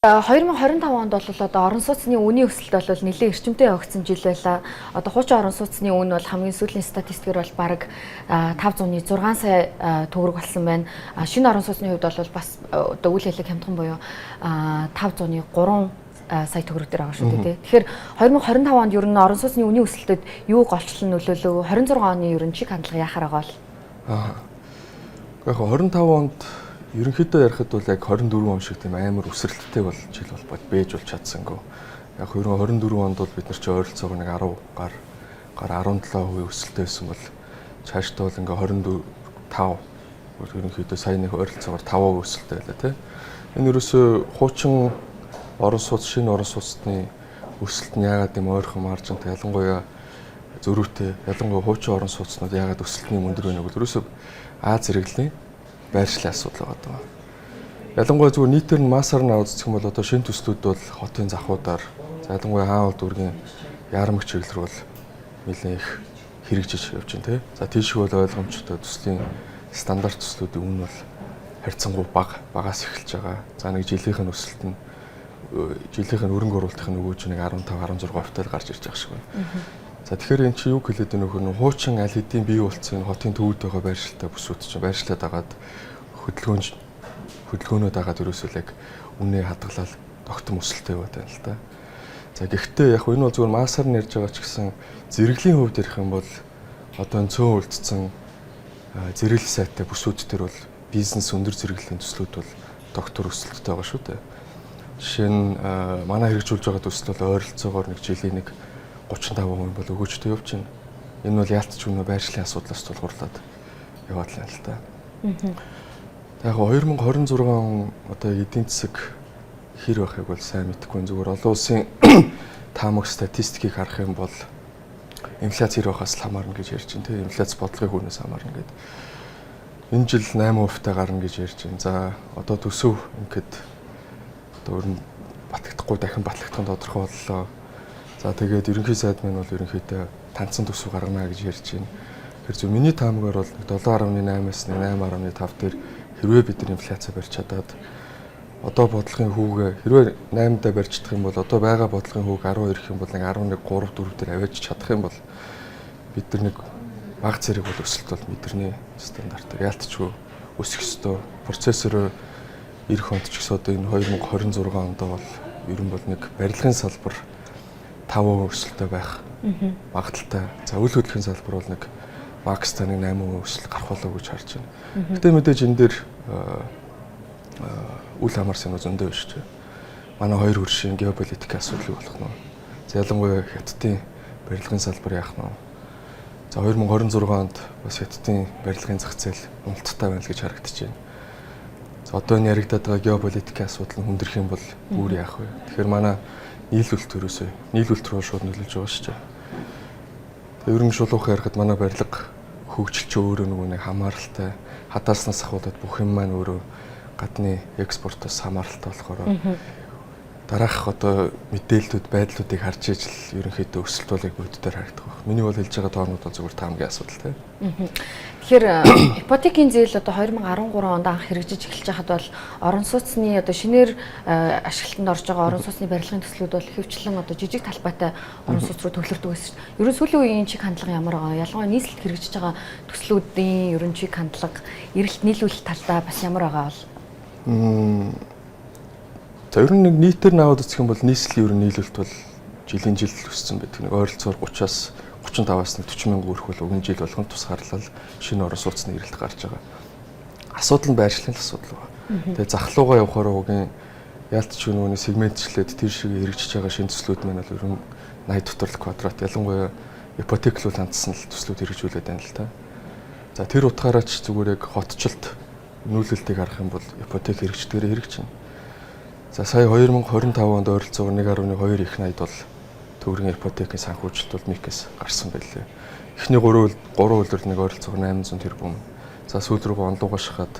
2025 онд бол одоо орон сууцны үнийн өсөлт бол нэлээд эрчимтэй явагдсан жил байлаа. Одоо хуучин орон сууцны үн бол хамгийн сүүлийн статистикээр бол бараг 506 сая төгрөг болсон байна. Шинэ орон сууцны хувьд бол бас одоо үйл хэлэг хямдхан буюу 503 сая төгрөг дээр байгаа шүү дээ. Тэгэхээр 2025 онд ер нь орон сууцны үнийн өсөлтөд юу голчлон нөлөөлөв? 26 оны ер нь чиг хандлага яхаар байгаа бол? Яг 25 онд ерөнхийдөө ярихад бол яг 24 он шиг тийм амар өсрэлттэй бол жил бол бэж бол чадсангүй. Яг 24 онд бол бид нар чи ойролцоогоо нэг 10 гар 17% өсөлттэй байсан бол цаашдаа бол ингээ 24 5 ерөнхийдөө сая нэг ойролцоогоор 5% өсөлттэй байлаа тий. Энэ ерөөсөө хуучин орон сууц, шинэ орон сууцны өсөлт нь яагаад юм ойрхон маржинт, ялангуяа зөрүүтэй, ялангуяа хуучин орон сууцнууд яагаад өсөлтний өндөр байна вэ? Ерөөсөө А зэрэглэлийн байршлын асуудал байгаа. Ялангуяа зүгээр нийтээр нь массаар нь аваад үзэх юм бол одоо шинэ төслүүд бол хотын захуудаар, ялангуяа хаавал дүүргийн яармаг чиглэл рүү бол нэлээд их хэрэгжиж явж байна тий. За тийшээ бол ойлгомжтой төслийн стандарт төслүүдийн үн бол харьцангуй бага багаас эхэлж байгаа. За нэг жилийнх нь өсөлт нь жилийнх нь хөрөнгө оруулалтын өгөөж нэг 15 16% тал гарч ирж байгаа шиг байна. За тэгэхээр эн чинь юу хэлээд байна вэ гэхээр хуучин аль хэдийн бий болсон хотын төвд байгаа байршилтай бүсүүд чинь байршлаа дагаад хөдөлгөөнөө дагаад ерөөсөө л яг үнэ хадгалаад тогтмол өсөлттэй яваад байна л да. За гэхдээ яг энэ бол зүгээр массаар нь ярьж байгаа ч гэсэн зэрэглэлийн хувьд ярих юм бол одоо энэ цөөн үлдсэн зэрэглэл сайтай бүсүүд төр бол бизнес өндөр зэрэглэлийн төслүүд бол доктор өсөлттэй байгаа шүү дээ. Жишээ нь манай хэрэгжүүлж байгаа төсөл бол ойролцоогоор нэг жилийн нэг 35% бол өгөөжтэй явж байна. Энэ бол яалтч үнэ байршлын асуудлаас тулгуурлаад яваад л байна л да. Яг 2026 он одоо эдийн засаг хэр байхыг бол сайн мэдэхгүй. Зүгээр олон улсын таамаг статистикийг харах юм бол инфляц хэр байхаас л хамаарна гэж ярьж байна тийм. Инфляц бодлогын хүүнээс хамаарна гэдэг. Энэ жил 8% гарна гэж ярьж байна. За одоо төсөв ингээд одоо өөр нь батлагдахгүй дахин батлагдах нь тодорхой боллоо. За тэгээд ерөнхий сайд минь бол ерөнхийдөө танцсан төсөв гаргана гэж ярьж байна. Тэгэхээр зөв миний таамагаар бол 7.8-аас 8.5 дээр хэрвээ бид нар инфляци барьж чадаад одоо бодлогын хүүгээ хэрвээ 8-даа барьж чадах юм бол одоо байгаа бодлогын хүүг 12 ирэх юм бол нэг 11 3 4 дээр аваач чадах юм бол бид нар нэг баг зэрэг бол өсөлт бол мэдэрнэ стандартаар яалтчгүй өсөх ёстой. Процессороо ирэх онд ч гэсэн одоо энэ 2026 онд бол ер нь бол нэг барилгын салбар 5% өсөлттэй байх магадлалтай. За үйл хөдлөхийн салбар бол нэг макстай нэг 8% өсөлт гарах болов уу гэж харж байна. Гэтэ мэдээж энэ дээр үл хамаарсан юм зөндөө биш үү. Манай хоёр хөршийн геополитикийн асуудлыг болох нь. За ялангуяа Хятадын барилгын салбар яах нь. За 2026 онд бас Хятадын барилгын зах зээл уналттай байна л гэж харагдаж байна. За одоо энэ яригадаад байгаа геополитикийн асуудал нь хүндрэх юм бол бүр яах вэ? Тэгэхээр манай нийлүүлэлт ерөөсөө нийлүүлэлт рүү шууд нөлөөлж байгаа шүү дээ. Тэгээ ер нь шулуух ярихад манай барилга хөгжил чи өөрөө нөгөө нэг хамааралтай хадааснаас ахуулаад бүх юм маань өөрөө гадны экспортоос хамааралтай болохоор дараах одоо мэдээллүүд байдлуудыг харж ижил ерөнхийдөө өсөлт бол яг бодитоор харагдах байх. Миний бол хэлж байгаа тоонууд бол зүгээр таамгийн асуудал тийм. Тэгэхээр ипотекийн зээл одоо 2013 онд анх хэрэгжиж эхэлж байхад бол орон сууцны одоо шинээр ашиглалтанд орж байгаа орон сууцны барилгын төслүүд бол ихэвчлэн одоо жижиг талбайтай орон сууц руу төвлөрдөг байсан шүү дээ. Ер нь сүүлийн үеийн чиг хандлага ямар байгаа? Ялангуяа нийслэлд хэрэгжиж байгаа төслүүдийн ер нь чиг хандлага, эрэлт нийлүүлэлт талдаа бас ямар байгаа бол? За ер нь нэг нийтээр нь аваад үзэх юм бол нийслэлийн ер нь нийлүүлэлт бол жилийн жил өссөн байдаг. Нэг ойролцоогоор 30-аас 35-аас 40 мянган өрх бол уг нь жил болгон тусгаарлал шинэ орон сууцны эрэлт гарч байгаа. Асуудал нь байршлын асуудал байна. Тэгээ захлуугаа явахаар угийн яалтч нөгөөний сегментчлээд тэр шиг хэрэгжиж байгаа шинэ төслүүд маань бол ер нь 80 дотор л квадрат ялангуяа ипотеклүүл хандсан л төслүүд хэрэгжүүлээд байна л та. За тэр утгаараа ч зүгээр яг хотчлолт нүүлэлтийг харах юм бол ипотек хэрэгждгээрээ хэрэгжинэ. За сая 2025 онд ойролцоогоор 1.2 их 80 бол төгрөгийн ипотекийн санхүүжилт бол МИК-ээс гарсан байлээ. Эхний 3 улирал нэг ойролцоогоор 800 тэрбум. За сүүл рүүгээ онлуугаа шахаад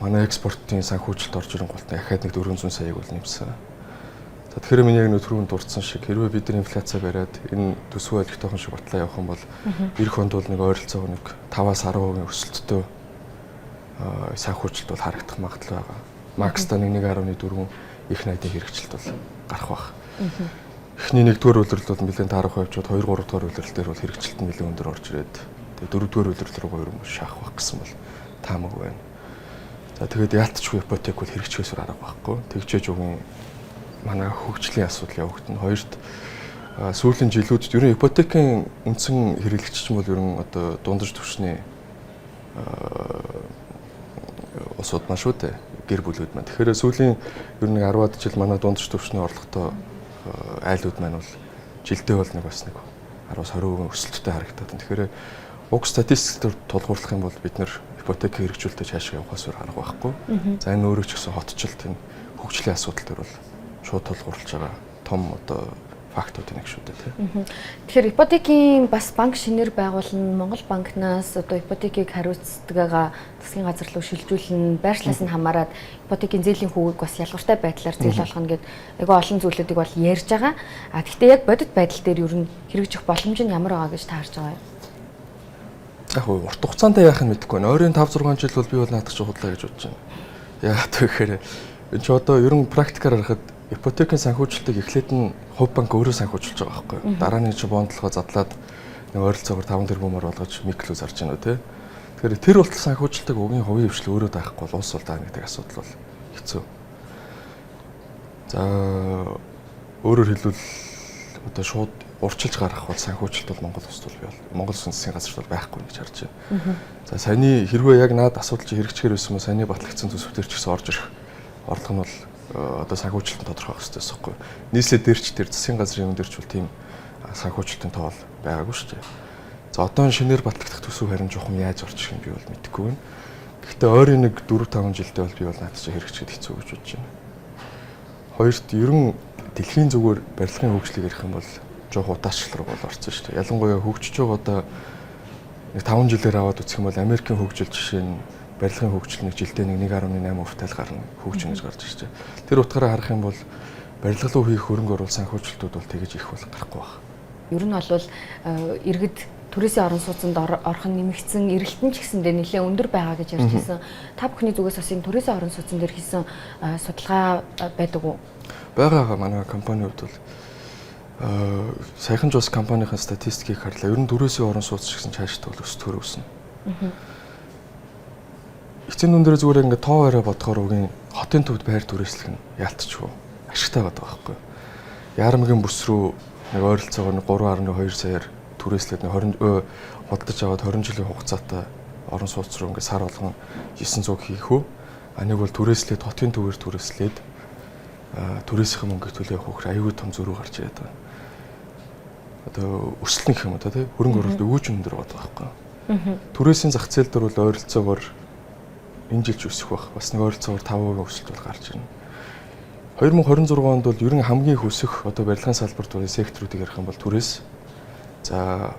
манай экспортын санхүүжилт орж ирэн гол нь дахиад нэг 400 саяыг бол нэмсэн. За тэгэхээр миний яг түрүүнд дурдсан шиг хэрвээ бид нар инфляци бариад энэ төсвөө ойлгохтойхон шиг батлаа явах юм бол ирэх онд бол нэг ойролцоогоор нэг 5-аас 10% өсөлттэй санхүүжилт бол харагдах магадлал байгаа. Макста 1.4 их найдын хэрэгжилт бол гарах бах. Эхний 1-р улирал бол нэлээд таарах явжод 2 3 дугаар улирал дээр бол хэрэгжилт нь нэлээд өндөр орж ирээд тэгээ 4-р улирал руу ер нь шахах байх гэсэн бол таамаг байна. За тэгээд яалтчгүй ипотек бол хэрэгжихээс арга байхгүй. Тэгжээж угийн манай хөгжлийн асуудал явагдана. Хоёрт сүүлийн жилүүдэд ер нь ипотекийн үндсэн хэрэглэгч чинь бол ер нь одоо дундаж түвшний улсууд маань шүү дээ. Гэр бүлүүд маань. Тэгэхээр сүүлийн ер нь 10-аад жил манай дундаж түвшний орлоготой айлууд маань бол жилдээ бол нэг бас нэг 10-20% өсөлттэй харагдаад байна. Тэгэхээр уг статистикээр тулгуурлах юм бол бид нэр ипотек хэрэгжүүлэлтэд цаашаа явахаас өөр арга байхгүй. За энэ өөрөө ч гэсэн хотчлт энэ хөгжлийн асуудал төр бол шууд тулгуурлаж байгаа том одоо фактуудын нэг шүү дээ, тийм. Тэгэхээр ипотекийн бас банк шинээр байгуулна, Монгол банкнаас одоо ипотекийг хариуцдаг засгийн газар руу шилжүүлнэ, байршлаас нь хамаарат ипотекийн зээлийн хүүгийг бас ялгартай байдлаар зээл болгоно гэд айгүй олон зүйлүүдийг бол ярьж байгаа. А тэгвэл яг бодит байдал дээр ер нь хэрэгжих боломж нь ямар байгаа гэж та харж байгаа юм? Яг уу урт хугацаанд яах нь мэдэхгүй байна. Ойрын 5 6 жил бол би бол наадах чи худлаа гэж бодож байна. Яагаад гэхээр энэ ч одоо ер нь практикаар харахад ипотекийн санхүүжилтийг эхлээд нь хувь банк өөрөө санхүүжүүлж байгаа байхгүй юу. Дараа нь чи бондлогоо задлаад нэг ойролцоогоор 5 тэрбумаар болгож миклүү зарж байна уу те. Тэгэхээр тэр болтол санхүүжилтийг угийн хувийн хвшил өөрөө даахгүй бол улс бол даана гэдэг асуудал бол хэцүү. За өөрөөр хэлбэл одоо шууд урчилж гаргах бол санхүүжилт бол Монгол улсд бол Монгол улсын засгийн газарт бол байхгүй гэж харж байна. За саяны хэрвээ яг наад асуудал чи хэрэгжихээр байсан бол саяны батлагдсан төсөв төр ч гэсэн орж ирэх орлого нь бол одоо санхүүжилтөнд тодорхой байх хэрэгтэй байхгүй. Нийслэл дээр ч тэр засгийн газрын юм дээр ч бол тийм санхүүжилтийн тоо бол байгаагүй шүү дээ. За одоо шинээр батлагдах төсөв харин жоохон яаж орж ирэх юм би бол мэдэхгүй байна. Гэхдээ ойрын нэг 4 5 жилдээ бол би бол наадах чи хэрэгжихэд хэцүү гэж бодож байна. Хоёрт ер нь дэлхийн зүгээр барилгын хөгжлийг ярих юм бол жоох удаашрал руу бол орсон шүү дээ. Ялангуяа хөгжиж байгаа одоо нэг 5 жилээр аваад үзэх юм бол Америкийн хөгжил жишээ нь барилгын хөгжил нэг жилдээ нэг 1.8% тал гарна хөгжин гэж гарч ирж байна. Тэр утгаараа харах юм бол барилга руу хийх хөрөнгө оруулалт санхүүжилтүүд бол тэгэж их бол гарахгүй байна. Ер нь бол иргэд түрээсийн орон сууцнд орох нь нэмэгдсэн, эрэлтэн ч гэсэндээ нэлээд өндөр байгаа гэж ярьж байсан. Та бүхний зүгээс бас энэ түрээсийн орон сууцн дээр хийсэн судалгаа байдаг уу? Байгаа манай компани хувьд бол саяхан ч бас компанийн статистикийг харлаа. Ер нь түрээсийн орон сууц гэсэн цаашдаа бол өсдөхөр өснө. Эцсийн дүн дээр зүгээр ингээд тоо бариа бодохоор үгийн хотын төвд байр түрээслэх нь яалтчгүй ашигтай байдаг байхгүй. Яармгийн бүс рүү нэг ойролцоогоор 3.2 саяар түрээслээд нэг 20 худалдаж аваад 20 жилийн хугацаатай орон сууц руу ингээд сар болгон 900 хийх үү? А нэг бол түрээслээд хотын төвөөр түрээслээд түрээсийн мөнгө төлөө явах хөр аюул том зөрүү гарч ирээд байгаа. Одоо өсөлт гэх юм уу та тий хөрөнгө оруулалт өгөөж өндөр байгаа байхгүй. Түрээсийн зах зээл дээр бол ойролцоогоор энэ жил ч өсөх байх. Бас нэг ойролцоогоор 5% өсөлт бол гарч ирнэ. 2026 онд бол ер нь хамгийн их өсөх одоо барилгын салбарт бол секторуудыг ярих юм бол түрээс за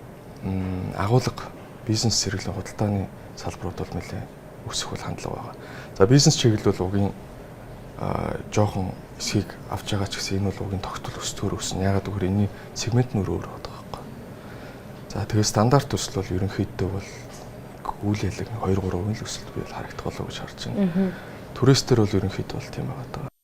агуулга бизнес хэрэглэн худалдааны салбарууд бол нэлээд өсөх бол хандлага байгаа. За бизнес чиглэл бол угийн жоохон эсхийг авч байгаа ч гэсэн энэ бол угийн тогтол өсдөхөр өснө. Яагаад гэвэл энэний сегмент нь өөр өөр байгаа байхгүй. За тэгээ стандарт төсөл бол ерөнхийдөө бол үйл ялэг 2 3% л өсөлт би бол харагдах болов уу гэж харж байна. Түрээс дээр бол ерөнхийдөө бол тийм байгаа даа.